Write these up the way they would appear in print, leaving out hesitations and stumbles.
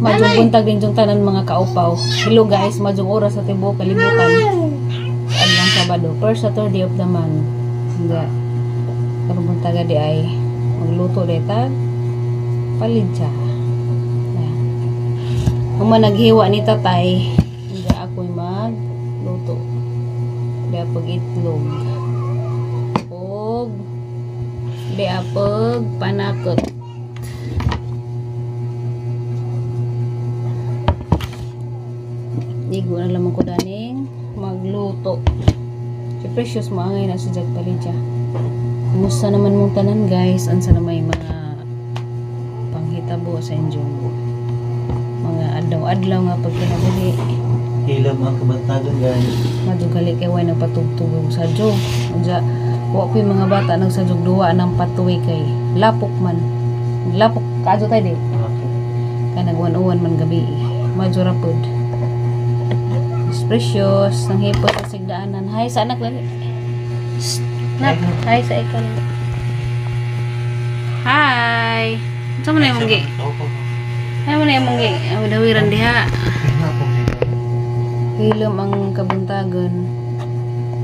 Madyong buntag din yung tanan, mga kaupaw. Hello guys, madyong oras sa tibuok kalibutan. Sa adlong Sabado, first Saturday of the month. Hindi. Karong buntaga di ay magluto di tag palidya. Human naghiwa ni tatay, hindi ako'y magluto. Di pag itlog. Og di pag panakot. Ligo na lamang ko daning magluto. Si Precious maangay na si Jag Palidya. Kumusta naman mong tanan guys? Ansa na may mga panghitabo sa inyong mga adlaw-adlaw nga pagkinabuhi. Hilam ang kabantagan guys. Madugali kay way nagpatugtugog sa jog. Unja wa ko yung mga bata nagsajog duwa ng patuwi kay lapok man. Lapok kaadto tay di. Kay nagwan-uwan man gabi. Madyo ra pod. Precious, nang hipot sa sigdaanan. Hi sa anak lali. Shh, nak, hi sa ikaw. Hi. Unsa man imong gi? Hi man imong gi. Dawiran diha. Hilom ang kabuntagon.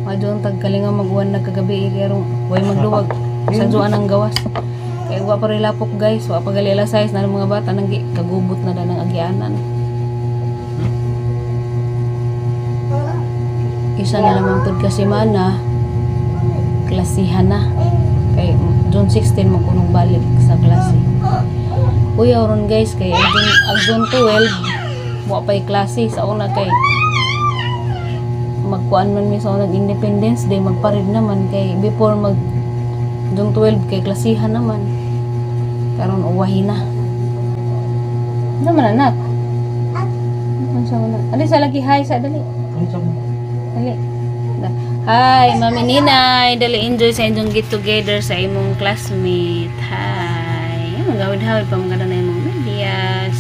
Madyo ang tagkalingaw maguwan na kagabi kay way magluwag sa juan ang gawas. Kay wa pa rin lapok guys, wa pa gali alas 6 na mga bata nang gi kagubot na danang agianan. Isa na lamang pud kasi mana klasihan na kay June 16 mo kunong balik sa klase. Uyaw ron guys kay ag June 12 wa pay klase sa una kay magkuan man mi sa unang Independence Day, magparid naman kay before mag June 12 kay klasihan naman. Karon uwahi na. Ano man anak? Ano sa una? Ali sa lagi hi sa dali. Dali. Hi, Mami Ninay. Dali enjoy sa inyong get together sa imong classmate. Hi. Magawid-hawid pa mga na imong medias.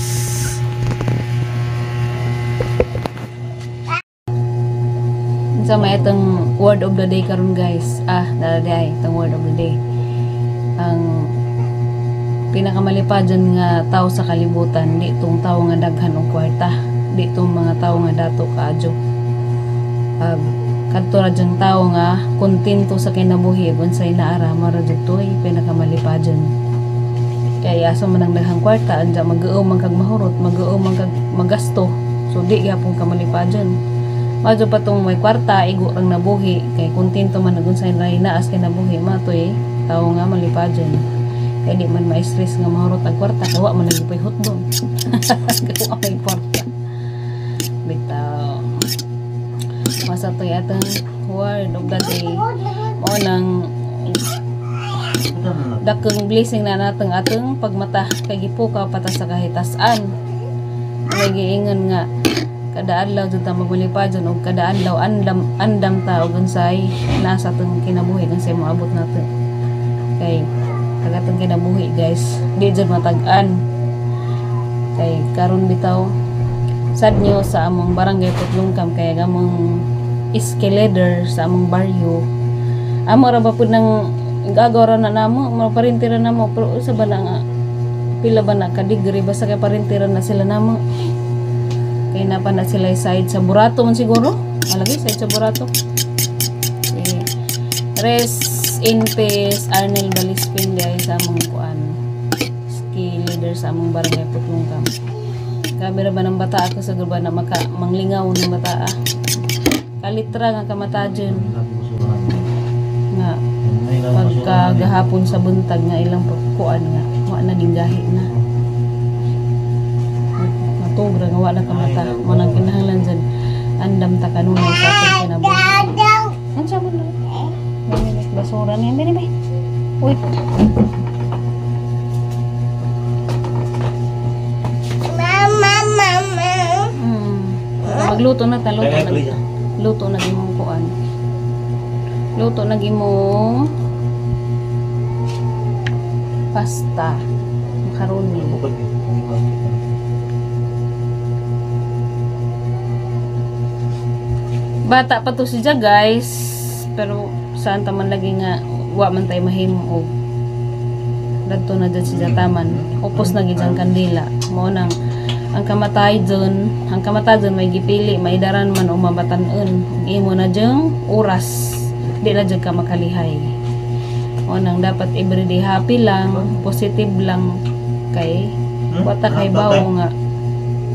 Sa may itong word of the day karon guys. Ah, dali itong word of the day. Ang pinakamalipad nga tao sa kalibutan, di tong tao nga daghan og kwarta, di tong mga tao nga dato kaadyo. Kadto ra dyang tao nga kontento sa kinabuhi ug unsay naara mara jud toy pinakamalipad. Kay asa man ang daghang kwarta anja mag-uom man kag mahurot, mag-uom man kag magasto. So di gyapon ka malipad. Madyo pa tong may kwarta igo rang nabuhi kay kontento man ug unsay naas kinabuhi matoy tao nga malipad. Kay di man ma-stress nga mahurot ang kwarta kay wa man lagi pay hotdog. Wa may kwarta. Bitaw. Masa to atang word of the day. Mao nang dakong blessing na natang atong pagmata kay gipukaw pa ta sa kahitasan. May giingon nga kada adlaw jud ta magmalipad og kada adlaw andam andam ta og unsay nasa atong kinabuhi unsay moabot nato. Kay kagatong kinabuhi guys, di jud matag-an. Kay karon bitaw sad nyo sa among barangay Putlongkam kay among iskeleader sa among baryo. Amo ra ba pud nang gagaw ra na namo, mo parintira namo pero usa ba na nga pila ba na ka degree basta kay parintira na sila namo. Kay napa na sila side sa Burato man siguro. Malagi side sa Burato. Eh, rest in peace Arnel Balispin guys sa among kuan. Ski leader sa among barangay Putlongkam. Grabe ra ba ng bata ako sa gruba na maka manglingaw ng bata. Kalitra nga kamata dyan. Nga pagkagahapon sa buntag nga ilang pagkuan nga wa na dinggahi na. Matugra nga wa na kamata. Mo nang kinahanglan dyan andam ta kanunay sa atong kinabuhi. Unsa man na? Basura niya bini bay. Uy. Magluto na ta, luto na. Luto na imong kuan. Luto na imong pasta. Macaroni. Bata pa to siya guys, pero saan ta man lagi nga wa man tay mahimo og dadto na jud siya taman. Upos na gid ang kandila. Mao nang ang kamatay dun, ang kamatay dun may gipili, maidaran man o mabatan-on. Imo na jung oras, di na jud ka makalihay. Mao nang dapat everyday happy lang, positive lang kay wa ta kay bawo nga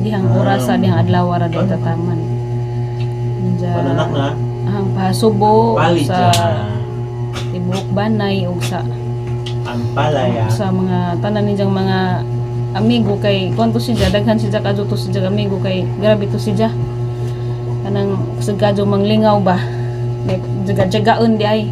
dihang oras sa dihang adlaw ra di tataman. Pananak na. Ang pahasubo Palit sa tibuok banay ug sa ang palaya sa mga tanan niyang mga amigo kay kwanto siya daghan siya kadto to siya amigo kay grabe to siya kanang kadyo manglingaw ba jaga-jagaon di ay.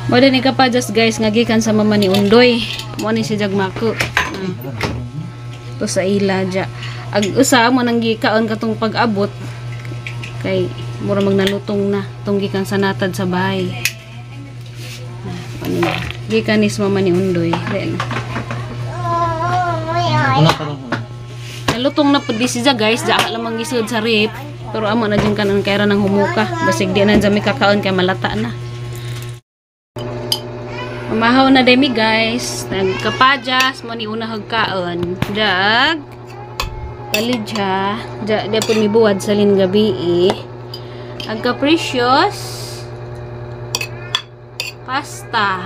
Mo din ikapajas guys nga gikan sa mama ni Undoy. Mo ni si Jagmako. To sa ila ja. Ag usa mo nang gikaon katong pag-abot kay mura magnalutong na tong gikan sa natad sa bahay. Ano gikan ni mama ni Undoy. Then. Nalutong na pud di siya guys, ja lamang gisud sa rep. Pero amo na jud kanon kay ra nang humuka. Basig di na jami kakaon kay malata na. Mamahaw na demi guys, nagkapajas mo ni una hagkaon. Jag kalidja, ja di po mibuwad sa lin gabi eh. Ang capricious pasta.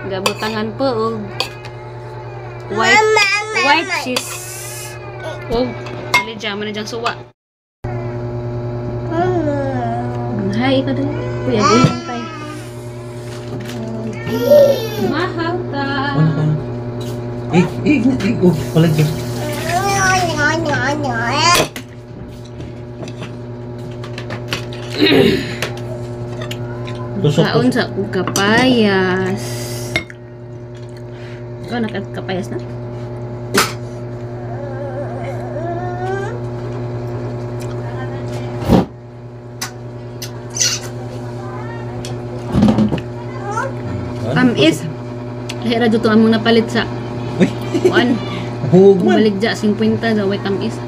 Gabutangan po og white cheese. Og kalidja man na diyang suwa. Hi, ikaw dali. Kuya, gulang tayo. Mahal ta. Oh, palag yun. Tusok, Kaon sa kapayas. Ikaw nakakapayas na? Tamis. Lahira dito among napalit sa kuan. Hug man. Baligja 50 daw way tamis.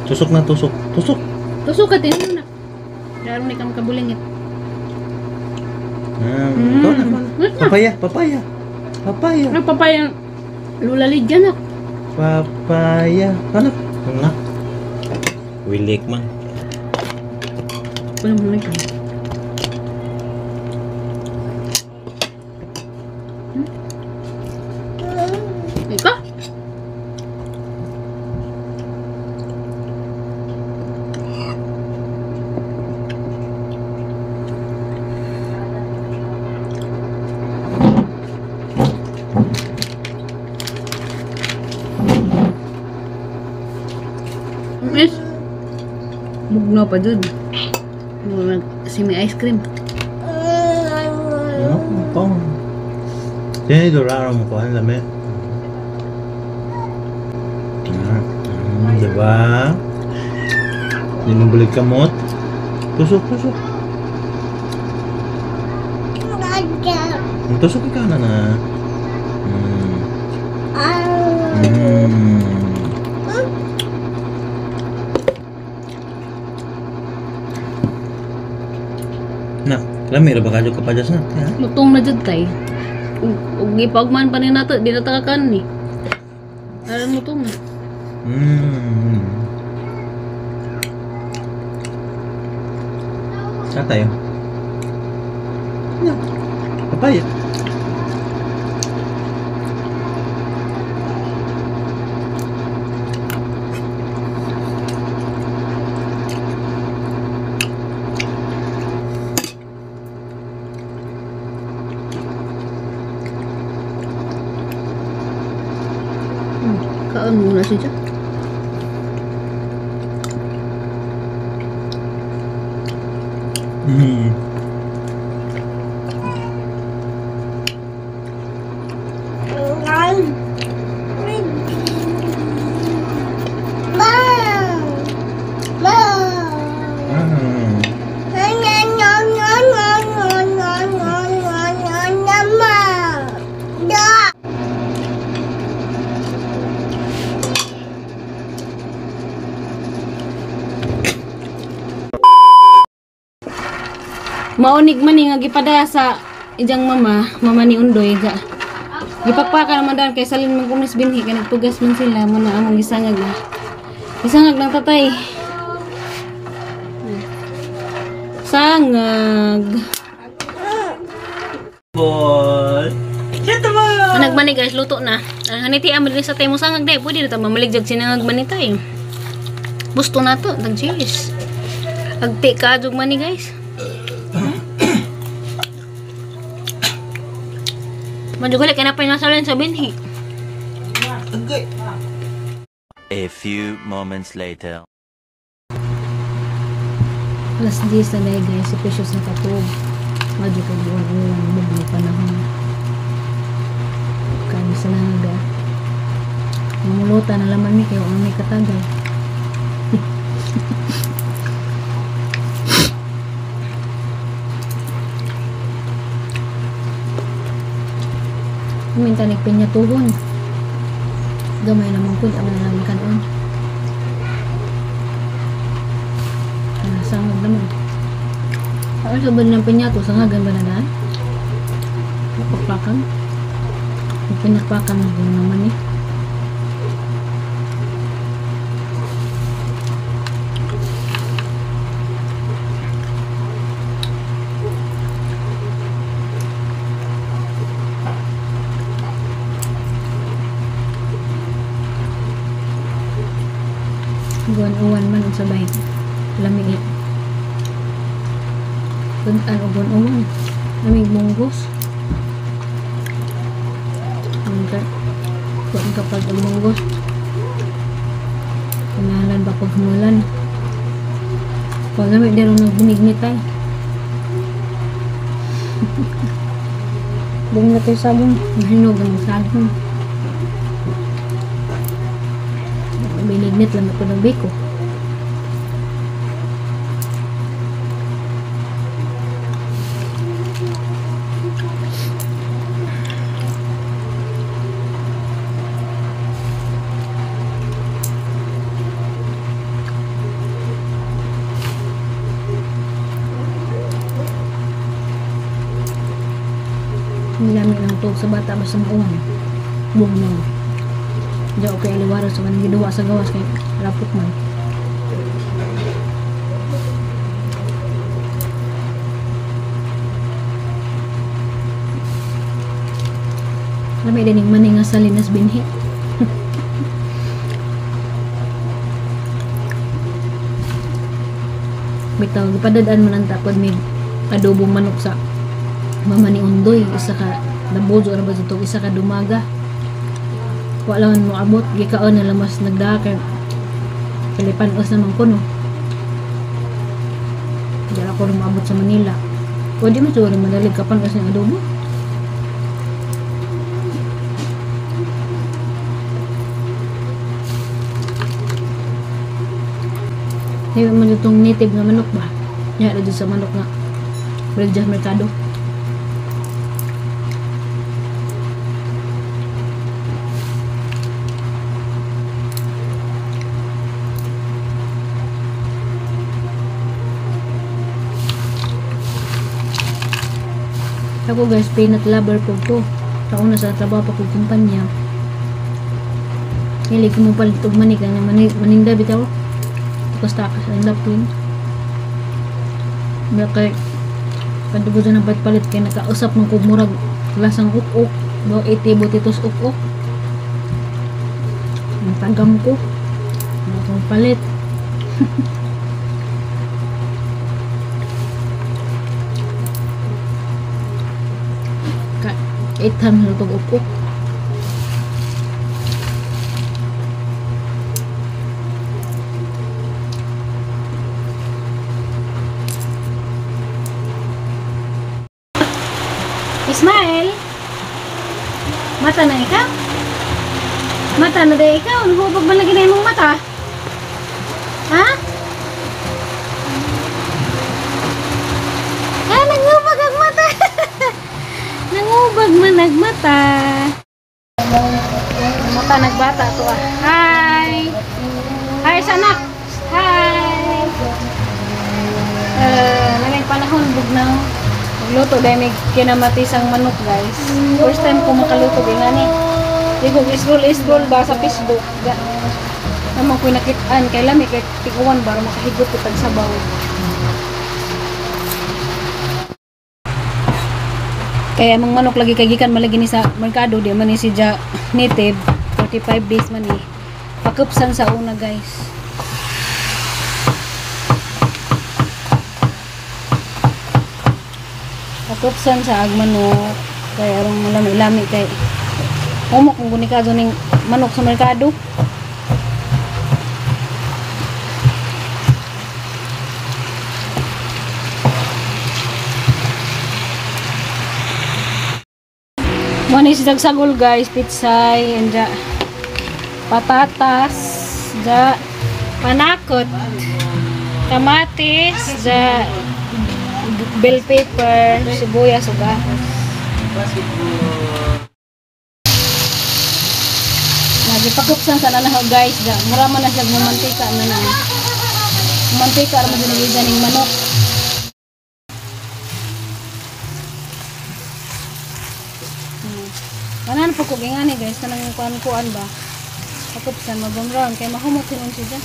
Tusok na tusok. Tusok. Tusok ka din na. Karon ni kam kabulingit. Ikaw na. Papaya, papaya. Papaya. Ano papaya? Lula ligyan na. Papaya. Ano? Ano? Wilik man. Ano mo ka? Ikaw? Miss, bugno pa dun. Simi ice cream. Ano? Kong. Tinidoraro mo ko. Ang lami. Diba? Di mo balik kamot. Tusok, tusok. Tusok ka na na. Na, lami ra ba kadyo kapajas na? Ha? Lutong na jud tay. Ug gipagman pa ni nato, di na ta kakan ni. Alam lutong na. Sa tayo. Na. Papaya. Kaon muna siya. Maunig man ni nga gipada sa ijang mama, mama ni Undoy ga. Gipakpaka naman daan kay salin man kunis binhi kay nagtugas man sila mo na among gisangag na. Gisangag lang tatay. Sangag. Ball. Anag mani guys, luto na. Ang haniti am diri sa temo sangag day, pwede na ta mamalig jag sinangag mani tay. Gusto na to, tag cheese. Agti ka jug mani guys. Madugali ka na pa yung nasalin sa binhi. Okay. A few moments later. Alas 10 na guys, si Precious nakatug. Madyo kay buwan-uwan, buglo panahon. Kaya sa nangaga. Mamulutan na laman mi kayo ang may katagal. Minta nagpinyatuhon. Gamay naman ko, ang naman kanon. Sangag naman. Ano sa ba ng pinyato? Sangagan ba na daan? Napakpakan? Pinakpakan naman eh. Uwan-uwan man ang sabay. Lamig. Puntan uwan-uwan. Lamig munggos. Kuan kapag ang munggos. Kinahalan ba pag humulan? Pag lamig dero nagbinignit ay. Bung na tayo sabong. Mahinog ang sabong. Binignit lang ako ng biko. Nilamig ng tug sa bata basta mauwan. Bugnaw. Diya okay aliwara sa kanang giduwa sa gawas kay rapot man. Lamig dining mani nga salinas binhi. Bitaw gipadad-an man ang tapod may adobong manok sa mama ni Undoy, isa ka nabojo ra ba dito, isa ka dumaga. Wala man mo abot, gikaon na lamas nagdaa kay pilipanos naman ko no. Di ako rin maabot sa Manila. Pwede mo siguro madalig ka pan kasi ng adobo. Hindi man itong native nga manok ba? Ya, dito sa manok nga. Balik dyan sa merkado. Ako guys, peanut lover po ko. Ako na sa trabaho pa kong kumpanya. Hilig ko mo palit og manik ang maninda bitaw. Tapos takas ang lapin. Kay kadto ng palit kay nakausap man ko murag lasang uk-uk, bo iti botitos uk-uk. Ang tagam ko. Akong palit. Ka 8 times na itong uk-uk. Ismael, mata na ikaw? Mata na dahil ikaw? Nahubog ba lagi na imong mata? Ha? Ah, nangubag ang mata! Nangubag man nagmata. Mata nagbata to ah. Hi! Hi, sanak! Hi! Naming panahon bugnaw. Magluto dahil may kinamatis ang manok guys. First time ko makaluto din ni. Di ko scroll ba sa Facebook. Naman ko nakitaan kay lami kay tiguan ba makahigot ko tag sabaw. Kaya among manok lagi kay gikan malagi ni sa merkado di man ni siya native 45 days man ni. Pakupsan sa una guys. Pakupsan sa ag manok kay arong malami-lami kay humok kung gunikado ning manok sa merkado. Mo ni si sagol guys, pitsay and patatas, da panakot, kamatis, da bell pepper, sibuyas ug ahos. Nagipakupsan sa nanahaw guys, da mura man na siya mantika na na. Mantika ra man jud ning manok. Kanan po ko gingani guys, kanang kuan-kuan ba. Pakupsan mabamron kay mahumot hinon siya.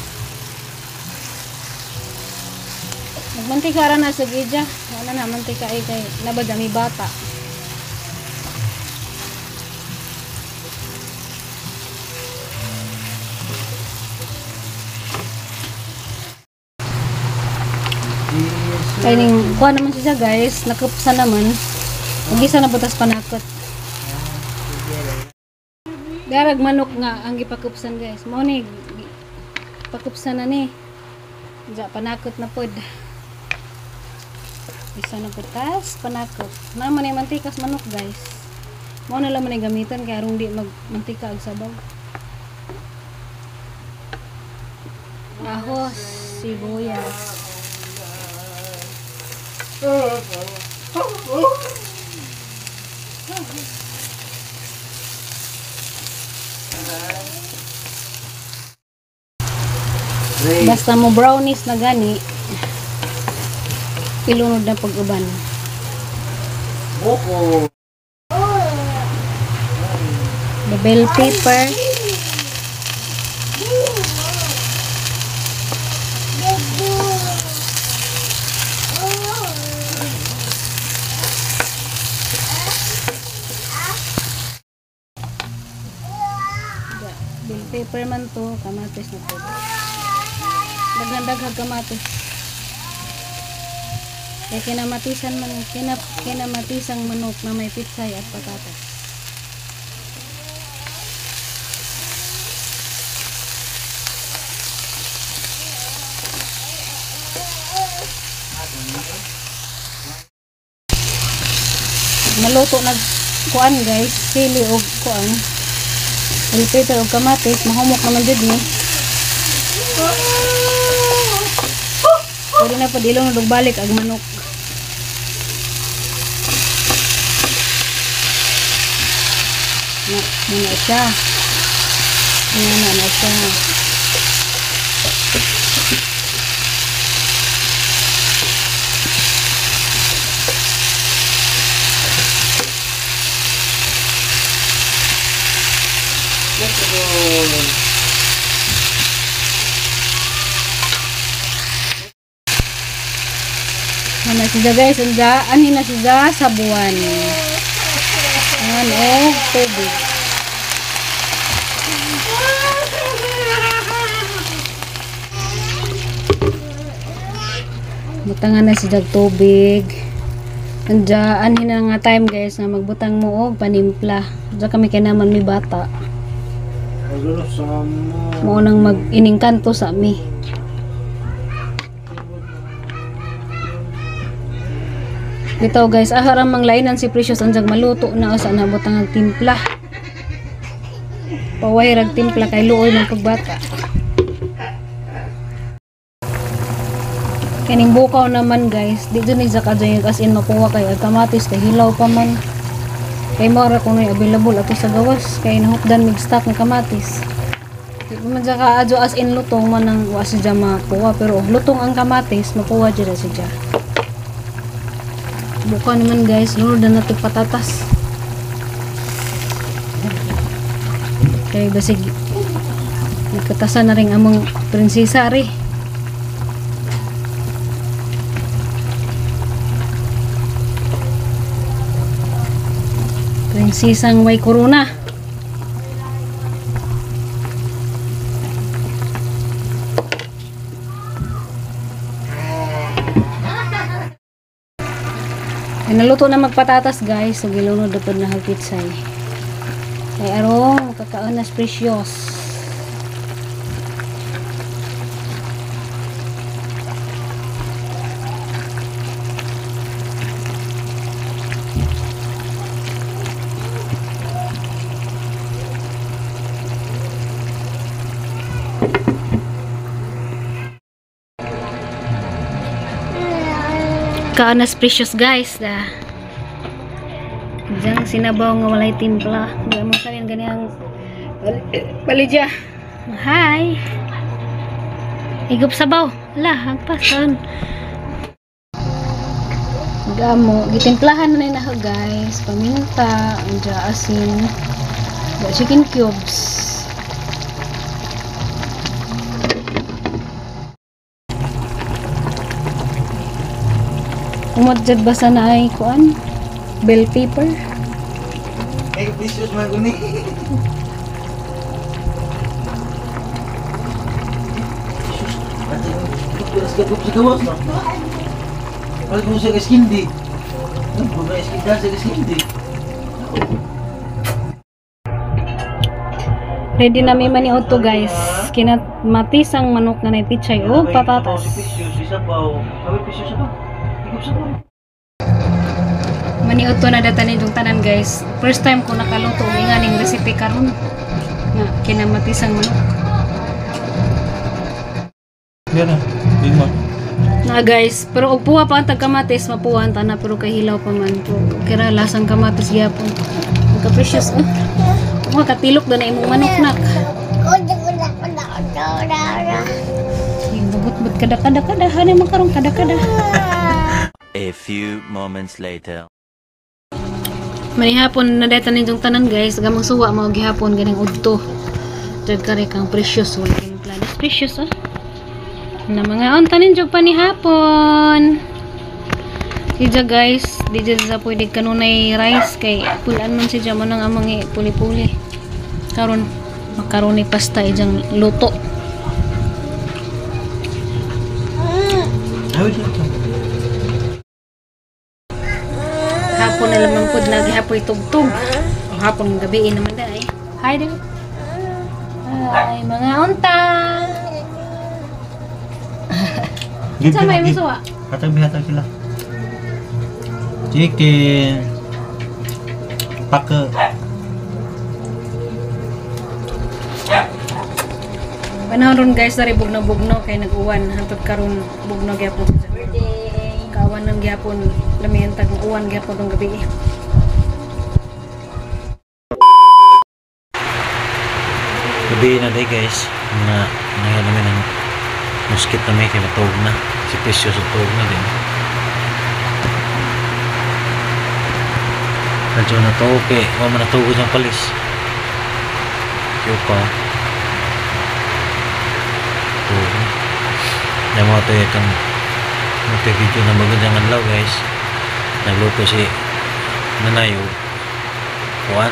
Nagmantika ra na sa gidya. Wala na mantika ay kay nabad mi bata. Kay ning kuan naman siya guys, nakupsan naman. Ugisa na butas panakot. Darag manok nga ang gipakupsan guys. Mao ni pakupsan na ni. Diya panakot na pod. Isa na butas panakot. Naman ni mantikas manok guys. Mao na lang man gamitan kay arong di magmantika og sabaw. Ahos, sibuyas. Basta mo brownies na gani, ilunod na pag-uban. Buko. The bell pepper. Bell pepper man to, kamatis na to. Daghan-daghang kamatis. Kaya kinamatisan man, kinamatisang manok na may pitsay at patatas. Maluto na kuan guys, sili og kuan. Bell pepper og kamatis, mahumok naman jud ni. Pwede na pud ilong og balik ag manok. Na, muna siya. Muna na siya. Ano siya guys, ani na siya sa buwan. Ano, tubig. Butangan na siya tubig. Anja, ani na nga time guys na magbutang mo og panimpla. Diya kami kay naman may bata. Mo nang mag-iningkanto sa mi. Bitaw guys, aharam mang lainan si Precious anjag maluto na usa na butang ang timpla. Paway rag timpla kay luoy ng pagbata. Kaning bukaw naman guys, di jud ni sa kadjay as in makuha kay ag kamatis kay hilaw pa man. Kay mao ra kunoy available ato sa gawas kay nahupdan mig stock ng kamatis. Di man sa kaadyo as in lutong man ang wa siya makuha pero lutong ang kamatis makuha jud na siya. Buka naman guys, lunod na natin patatas. Kaya basig nagkatasan na rin among prinsesa rin. Prinsesang way corona. Ay, naluto na magpatatas guys, so gilunod na pod na hagpitsay. Kay arong makakaon na Precious. Kaanas Precious guys da. Diyan sinabaw nga walay timpla. Di mo salin ganiyang balidya. Hi. Igup sabaw. Ala, hagpasan. Gamo, gitimplahan na na guys. Paminta, anja asin, chicken cubes. Umot jud basa na ay kuan bell pepper. Ay, Precious man guni. Ready na may maniod to guys. Kinamatisang manok nga nay pichay o patatas. Maniod to na data ni tanan guys. First time ko nakaluto may nganing recipe karon nga kinamatisang manok. Meron, mo. Na guys, pero og puwa pa ang tagkamatis, mapuha ang tana pero kay hilaw pa man po. Kira lasang kamatis gyapon. Ang ka-precious oh. Mga katilok na imong manok nak. Bugot-but kada-kada-kada, hanay man karong kada-kada. A few moments later. Manihapon na data ninyong tanan guys, gamang suwa mao gihapon ganing udto. Jud kare kang Precious wala timpla. Precious oh. Na mga unta ninyo panihapon. Siya guys, di dyan sa pwede kanunay rice kay pulaan man siya mo nang amang puli-puli. Karon macaroni pasta ijang luto. Hapon na lamang pud lagi hapoy tugtog. O hapon gabi naman dai. Hi din. Hi mga unta. Sa may musuwa. Hatag sila. Chicken. Pake. Panahon ron guys, dari bugno-bugno kay nag-uwan. Hantod karon bugno gyapon sa Kawan ng gyapon, lamihan tag uwan gyapon rong gabi. Gabi na day guys, na ngayon namin ang muskit na may kay matog na. Si Precious tuog na din. Medyo natuog kay, wa man natuog siyang palis. Kiyo pa. Tuog na. Yan mga ito itong ito video na magandang adlaw guys. Nagluto si Nanay og kuan.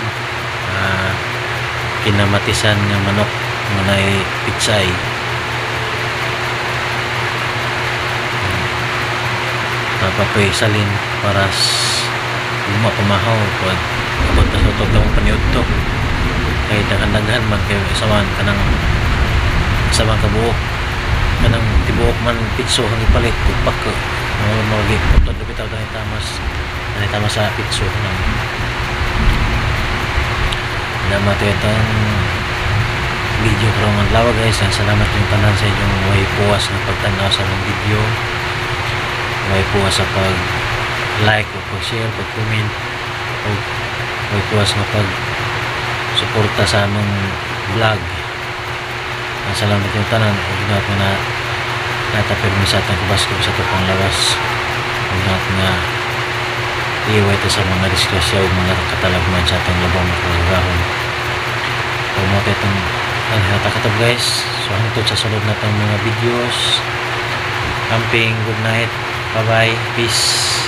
Kinamatisan ng manok nga naay pitsay. Napapay salin para luma pamahaw pag abot na sa utog ng paniud to. Kahit daghan-daghan man kay saman kanang sa mga kabuok kanang tibuok man pitso ang ipalit ug pako mga mga putod bitaw dahil tamas sa pitso nang namatay itong video karong adlaw guys. Salamat yung tanan sa inyong way puwas na pagtanaw sa among video, way puwas sa pag like o pag share, pag comment, o way puwas na pag suporta sa among vlog. Salamat yung tanan ug hinaot nga natapirmi sa atong kabaskog sa atong lawas, ug hinaot nga iway ta sa mga disgrasya ug mga katalagman sa atong labong makagagahom. So mo itong ang guys. So hangtod sa sunod na itong mga videos. Amping, good night, bye bye, peace.